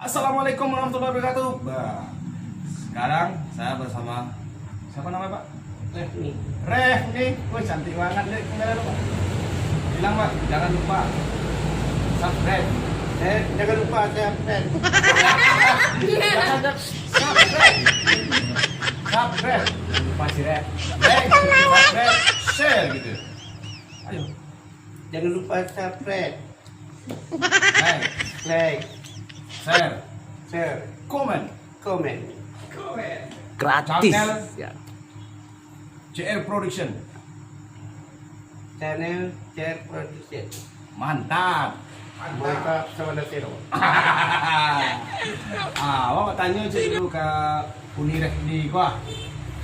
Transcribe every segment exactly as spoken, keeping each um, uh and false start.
Assalamualaikum warahmatullahi wabarakatuh. Bah, sekarang saya bersama, siapa namanya, Pak? Refni. Refni. Wih, cantik banget deh kamera lu, Pak. Bilang, Pak, jangan lupa subscribe. Eh, jangan lupa share, friend. Jangan lupa subscribe. Subscribe. Jangan lupa share. Like, subscribe, share gitu. Ayo. Jangan lupa subscribe. Like. Like. Share. Share. Comment. Comment. Gratis. Channel Ya. C R Production. Channel C R Production. Mantap. Mantap, sama nasi tu. Ah, awak tanyo cek dulu ka Uni Refni ko ah.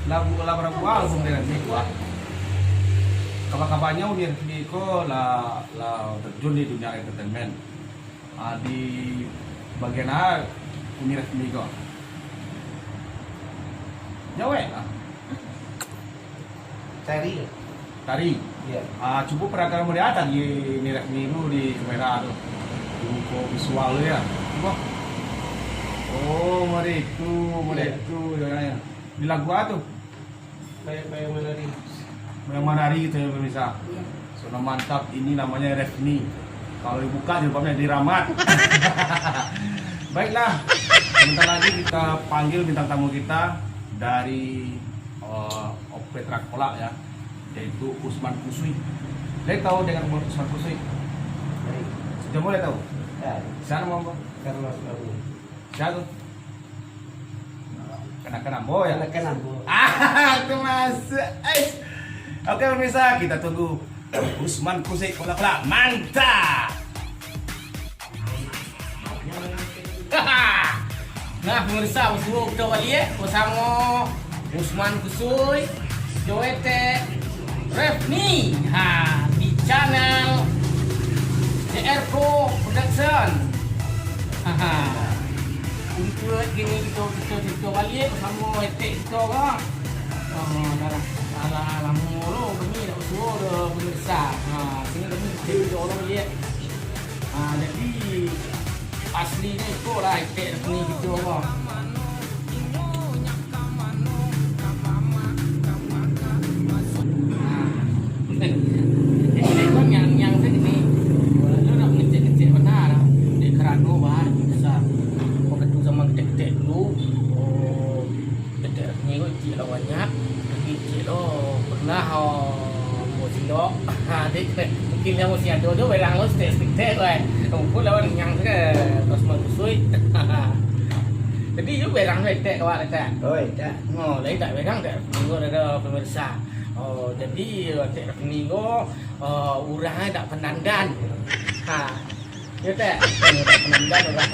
Lah bu-, lah bara buah album Uni Refni ko ah. Kaba-kabanyo Uni Refni ko lah, lah terjun di dunia entertainment. Ah, di bagian a Uni Refni ko? Jawek lah. Tari. Tari. Iya. Ah, cubo peragakan model tadi Uni Refni tu di kamera tu. Di muko visual tu ya. Cubo. Oh, mari tu, mari Iya. tu, ya, ya. Di lagu apa tu? Bayang-bayang manari. Bayang manari gitu ya, pemirsa. Iya. Sudah mantap, ini namanya Refni. Kalau dibuka jilbabnya diramat. Baiklah, sebentar lagi kita panggil bintang tamu kita dari, eh, Opetra Kolak ya, yaitu Usman Kusui. Lai tahu dengan Usman Kusui? Baik. Jomo lai tahu? Ya. Siapa nama? Carlos Prabu. Siapa tu? Kanakan ambo ya? Kanakan ambo. Ah, tu masuk. Ais. Oke, pemirsa, kita tunggu Usman Kusui Kolak-Kolak. Mantap. Nah, pemirsa, basuo kito baliak basamo Usman Kusui, jo etek Refni, ha, di channel C R Pro Production. Ha, ha. Untuak kini kito, kito, kito baliak basamo etek kito ko. Oh, dah lah. Alah, lamo lo kami dak basuo doh, pemirsa. Ha, sini kami kito dulu baliak. Ha, jadi, aslinyo iko lah etek Refni kito ko. Ha. Eh, eh, yang, yang tadi ni, lo nak ngecek-ngecek bana lah. Dek karano bah, pemirsa. Kau ketemu samo ketek-ketek dulu. Oh. Ketek Refni ko kecek lah banyak, tapi kecek lo pernah, oh, ambo silok. Ha, dek, mungkin lah masih ado tu, barang lo setek-setek tu, eh. Mungkin lawan nyang tu kan, terus makusui. Jadi, yo barang tu etek awak kata. Oh, etek. Oh, lain tak barang tak? Minggu ada pemirsa. Oh, jadi, etek Refni ko, oh, urang tak penandan. Ha. Yo, Tek. Penandan urang.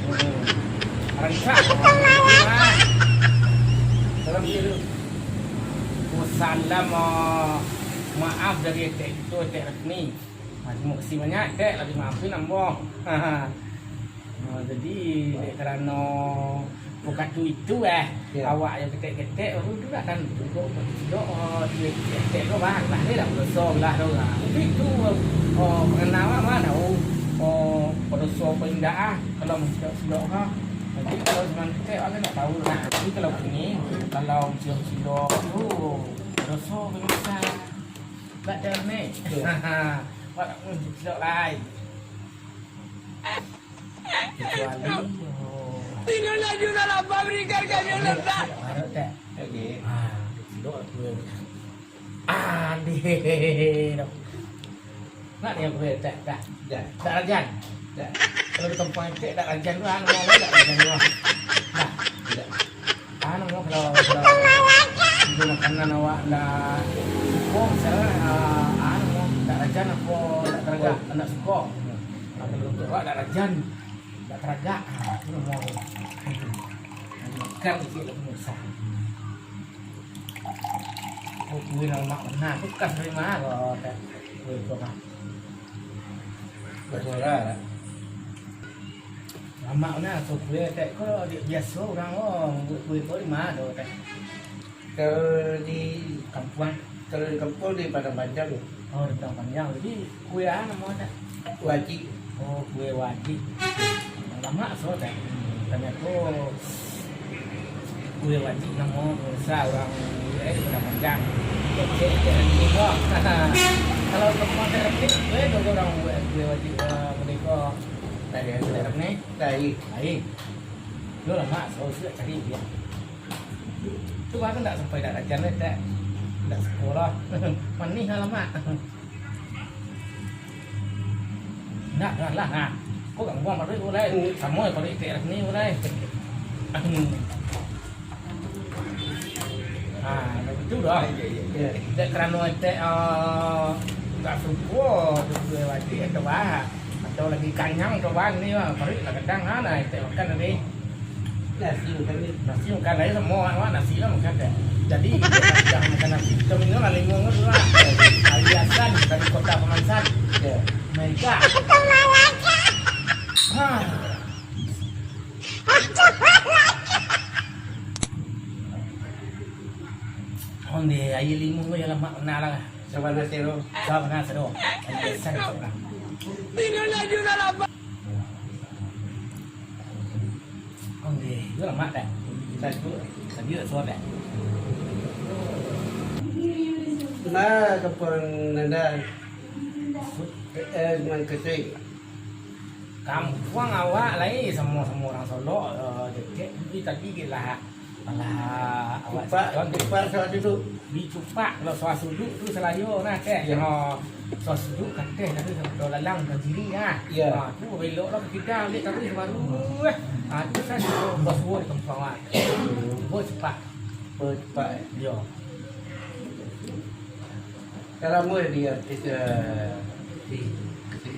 Hmm. Rancak. Salam dulu. Oh, salam, oh, maaf dari Tek itu, Tek Refni. Ah, terima kasih banyak, Tek. Lah dimaafin ambo. Oh, jadi, dek karano Bukan tu itu, eh. Ya. Awak yang ketek-ketek, baru tu lah kan, tu kok, kok tu, oh, dia ketek tu, bah, lah ni lah, berdoso lah tu, lah. Itu, itu, oh, pengenal lah, mana tahu, oh, berdoso apa indak, ah, kalau mencidok-cidok, ah. Jadi, kalau zaman ketek, awak kan tak tahu, nah. Jadi, kalau kini, kalau mencidok-cidok, tu, berdoso, berdoso. Tak ada ni. Ya. Awak tak mencidok-cidok lain. Kecuali, oh. Tidurlah di dalam pabrikan kami letak. Baru tak? Oke. Ah, duduk aku. Ah, deh. Nak ni aku tak, tak. Dah. Tak rajan. Dah. Kalau di kampung etek tak rajan tu, ah, nama tak rajan tu, ah. Dah. Tidak. Anu, kalau, kalau itu makanan awak ndak suko, misalnya, ah, anu, ndak rajan apo, ndak taragak, ndak suko. Nah, kalau awak ndak rajan, ndak taragak, ah, itu mau makan sikit lah, pemirsa. Oh, kue lamak bana, bekas dari ma lo, Tek? Kue tu, Mak. Betul lah. Lamak bana tu kue, Tek, ko dek biaso urang, oh, mambuek kue ko di ma tu, Tek? Kalau di kampuang, kalau di kampuang di Padang Panjang. Oh, di Padang Panjang. Jadi, kue a namo, Tek? Wajik. Oh, kue wajik. Lamak so, tak? Tanyato, kue wajib namo, pemirsa, urang U S Padang Panjang. Kecek, kecek, kecek. Kalau tempat tertib, kue, kue urang U S, kue wajib, eh, mereka. Dari, dari ni? Dari. Dari. Yo lamak so, sudah cari dia. Tu bahkan tak sampai tak rajan, tak, tak sekolah. Manih lah lamak. Ndak lah, nah. Ko gangguan baru ulai. Samo kalau itik ni ulai. Ah, dah betul dah. Dek karano etek, ah, ndak suko tu, tu wajib atau bah. Atau lagi kanyang tu bah ni, bah. Paruik lah kadang, ah, nah, etek makan tadi. Nasi makan ni. Nasi makan, ayo samo, ah, nasi lah makan dek. Jadi, jangan makan nasi. Kita minum lah limo tu lah. Aliasan dari Kota Pamansan. Ya. Mega. Ha. Onde, aia limo ko yo lamak bana lah. Sabana sero. Sabana sero. Aia san sabana. Onde, yo lamak dah. Satu. Satu yo suap dah. Nah, kapan nanda. Eh, man kesik. Kampuang awak lai samo-samo urang Solok, eh, dekek, tapi tadi gek lah. Alah, awak Cupak, Solok Cupak Sawah Suduk. Di Cupak, kalau Sawah Suduk tu Salayo nah, kek. Ya. Oh, Sawah Suduk Kateh tadi, Sawah Dalang Tajiri nah. Ya. Ah, tu belok lah ke kita, ambil tadi baru, eh. Ah, tu kan Bos Wo di kampuang awak. Bos Cupak. Bos Cupak, eh. Yo. Dah lamo jadi artis, eh, di, di.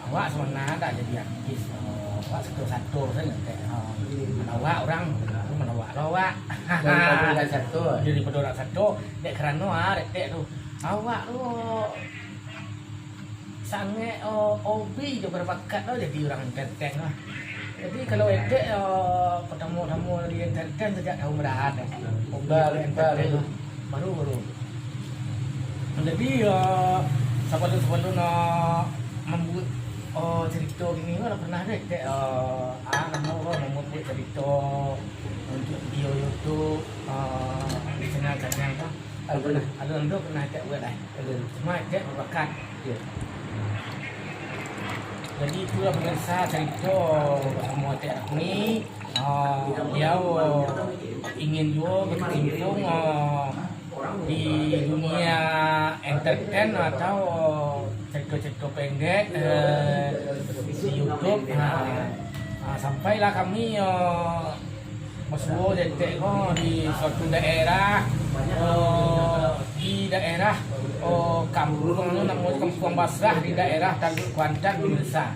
Awak sabananyo dak jadi artis. Awak sato-sato sajo, tek. Ha. Manawak urang, manawak lo awak. Daripado dak sato. Daripado dak sato, dek karano, ah, dek, dek tu. Awak tu sangaik, oh, hobi jo babakat lo jadi urang entertain lah. Jadi, kalau etek, oh, patamo-tamo di entertain sajak tahun baraha tu. Hobi entertain lah. Baru, baru. Jadi, oh, sabalun-sabalun, oh, mambuek, oh, carito kini lah pernah deh, etek, oh, ah, namo ko, mambuek carito untuak video YouTube, oh, di channel-channel tu. Alun pernah. Alun tu pernah etek buek lah. Alun. Cuma etek babakat. Ya. Jadi, itulah pemirsa carito basamo etek Rahmi. Ah, beliau ingin juo berkecimpung, ah, di dunia entertain atau carito-carito pendek, eh, di YouTube. Ah, ah, sampailah kami, ah, Basuo detek ko di suatu daerah, oh, di daerah, oh, kampuang tu namo Kampuang Basrah di daerah Taluk Kuantan, pemirsa.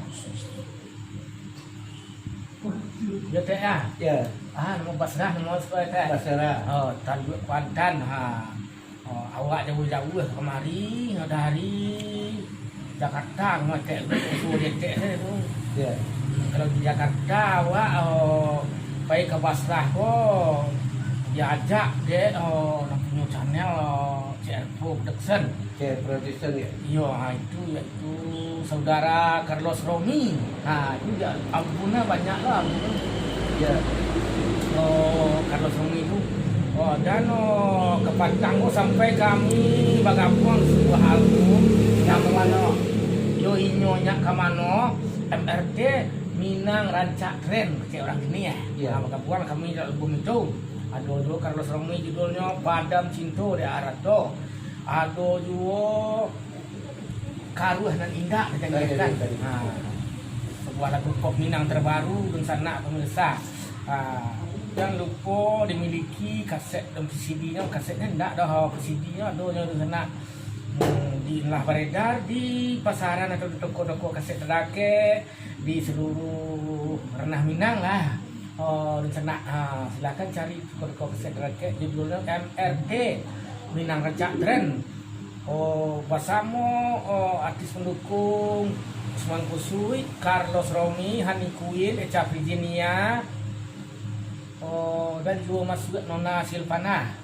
Yo, Tek, ah? Ya. Ah, namo Basrah, namo suku, Tek? Basrah. Oh, Taluk Kuantan, ha. Oh, awak jauah-jauah kamari, dari Jakarta, mangecek tu, suruh jetek sajo tu. Ya. Kalau di Jakarta, awak, oh, pai ka Basrah ko, diajak dek, oh, nan punyo channel, oh, C R Pro Production. C R Production, ya? Iyo, ha, itu, ya, Tu saudara Carlos Romi. Ha, itu ja, ampun lah, banyak lah, ampun. Ya. Oh, Carlos Romi tu. Oh, dan, oh, kapatang ko sampai kami bagabuang sabuah album. Namo mano? Yo, inyo nyo ka mano? M R T Minang Rancak Trend, kecek urang kini, ya. Ya. Ha, bagabuang kami dalam album itu. Ado juo Carlos Romi, judulnyo Padam Cinto di Arato. Ado juo Karuah Nan Indak dijanjikan. Karuah Nan Indak. Ha. Sabuah lagu pop Minang terbaru, dunsanak, pemirsa. Ha. Jan lupo dimiliki kaset dan V C D-nyo. Kasetnyo indak doh, V C D-nyo ado nyo, dunsanak. Hmm, di, lah beredar di pasaran atau di toko-toko kaset tadakek di seluruh ranah Minang lah. Oh, dunsanak, ha, silakan cari toko-toko kaset tadakek, judulnyo M R T, Minang Rancak Trend. Oh, basamo, oh, artis pendukung Usman Kusui, Carlos Romi, Honey Queen, Echa Virginia, oh, dan juo masuak Nona Silvana.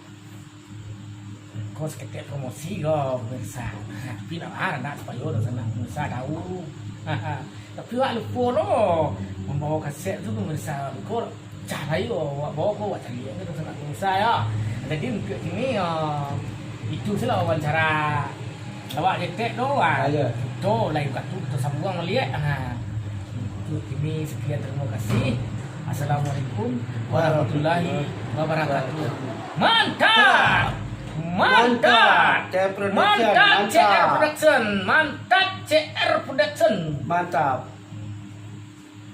Ko saketek promosi ko, pemirsa. Tapi nak, ah, nak supayo dunsanak pemirsa tahu. Tapi awak lupo lo mambawa kaset tu, pemirsa. Ko pacah lai awak bawa ko, awak caliak tu, sangat pemirsa, yo. Jadi, untuak kini, ah, itu sajolah wawancara awak Jetek tu, ah. Ah, yo. Kito lain wakatu kito sambuang baliak, ah. Untuak kini, sakian, tarimo kasih. Assalamualaikum warahmatullahi wabarakatuh. Mantap! Mantap! Mantap! C R Production, mantap! Mantap, C R Production! Mantap, C R Production! Mantap!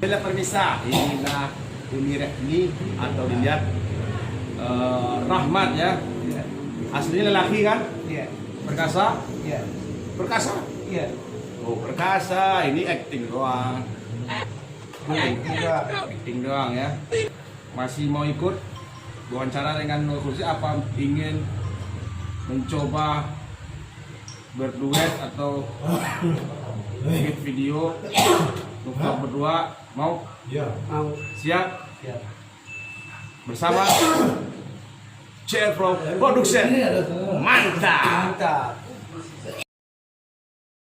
Bila permisa, inilah Uni Retni atau dilihat, eh, Rahmat, ya. Iya. Aslinya lelaki, kan? Iya. Perkasa? Iya. Perkasa? Iya. Oh, perkasa. Ini acting doang. Acting doang. Acting doang, ya. Masih mau ikut wawancara dengan Nur Khusyid, apa ingin mencoba berduet atau bikin video untuk berdua? Mau? Ya. Mau. Siap? Siap. Bersama C R Pro Production. Mantap. Mantap.